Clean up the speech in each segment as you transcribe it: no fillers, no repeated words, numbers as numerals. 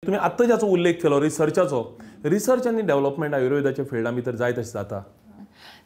तुमी आत्तां ज्याचो उल्लेख केलो रिसर्चाचो, रिसर्च आनी डेव्हलपमेंट आयुर्वेदाच्या फिल्डा भितर जायत अशें जाता.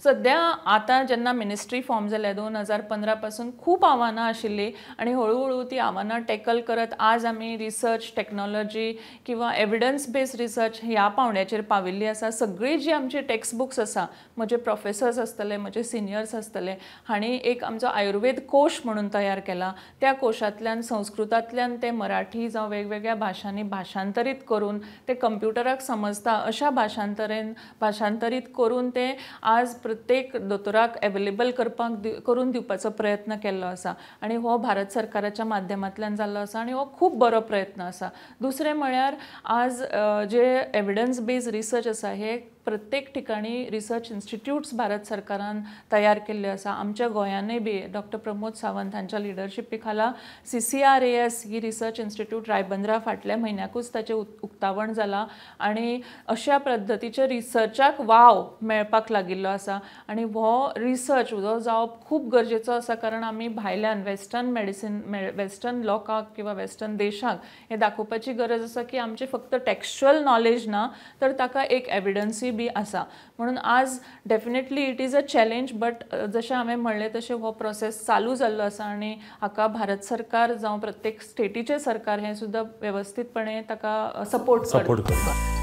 सद्या आतां जेन्ना मिनिस्ट्री फॉर्म जाल्या 2015 पासून खूब आव्हानां आशिल्लीं आनी हळू हळू ती आव्हानां टॅकल करत आज आमी रिसर्च, टॅक्नोलॉजी किंवा एविडन्स बेस्ड रिसर्च ह्या पावंड्याचेर पाविल्ली आसा. सगळीं जी आमची टॅक्स्ट बुक्स आसा, म्हजे प्रोफेसर्स आसतले, म्हजे सिनियर्स आसतले, हांणी एक आमचो आयुर्वेद कोश म्हणून तयार केला. त्या कोशांतल्यान संस्कृतांतल्यान ते मराठी जावं वेगवेगळ्या भाशांनी भाशांतरीत करून ते कंप्युटराक समजता अशा भाशांतरेन भाशांतरीत करून ते आज प्रत्येक दोतोराक एवेलेबल करपाक करून दिवपाचो प्रयत्न केल्लो आसा आनी हो भारत सरकाराच्या माध्यमांतल्यान जाल्लो आसा आनी हो खूब बरो प्रयत्न आसा. दुसरें म्हळ्यार आज जे एविडन्स बेस्ड रिसर्च आसा, हे प्रत्येक ठिकाणी रिसर्च इन्स्टिट्यूट्स भारत सरकारान तयार केल्ले आसा. आमच्या गोंयानूय बी डॉक्टर प्रमोद सावंत हांच्या लिडरशिपी खाला CCRAS ही रिसर्च इन्स्टिट्यूट रायबंद्रा फाटल्या म्हयन्याकूच ताचें उक्तावण जालां आनी अशा पद्दतीचे रिसर्चाक वाव मेळपाक लागिल्लो आसा. आनी हो रिसर्च हो जावप खूब गरजेचो आसा, कारण आमी भायल्यान वेस्टर्न मेडिसीन, वेस्टर्न लोकांक किंवा वेस्टर्न देशाक हें दाखोवपाची गरज आसा की आमचें फक्त टॅक्स्च्युअल नॉलेज ना तर ताका एक एविडन्सूय बी आसा म्हणून. आज definitely it is a challenge, but जशें हांवें म्हणलें तशें हो प्रोसेस चालू जाल्लो आसा आनी हाका भारत सरकार जावं प्रत्येक स्टेटीचें सरकार हें सुद्दां वेवस्थीतपणे ताका सपोर्ट सपोर्ट करता.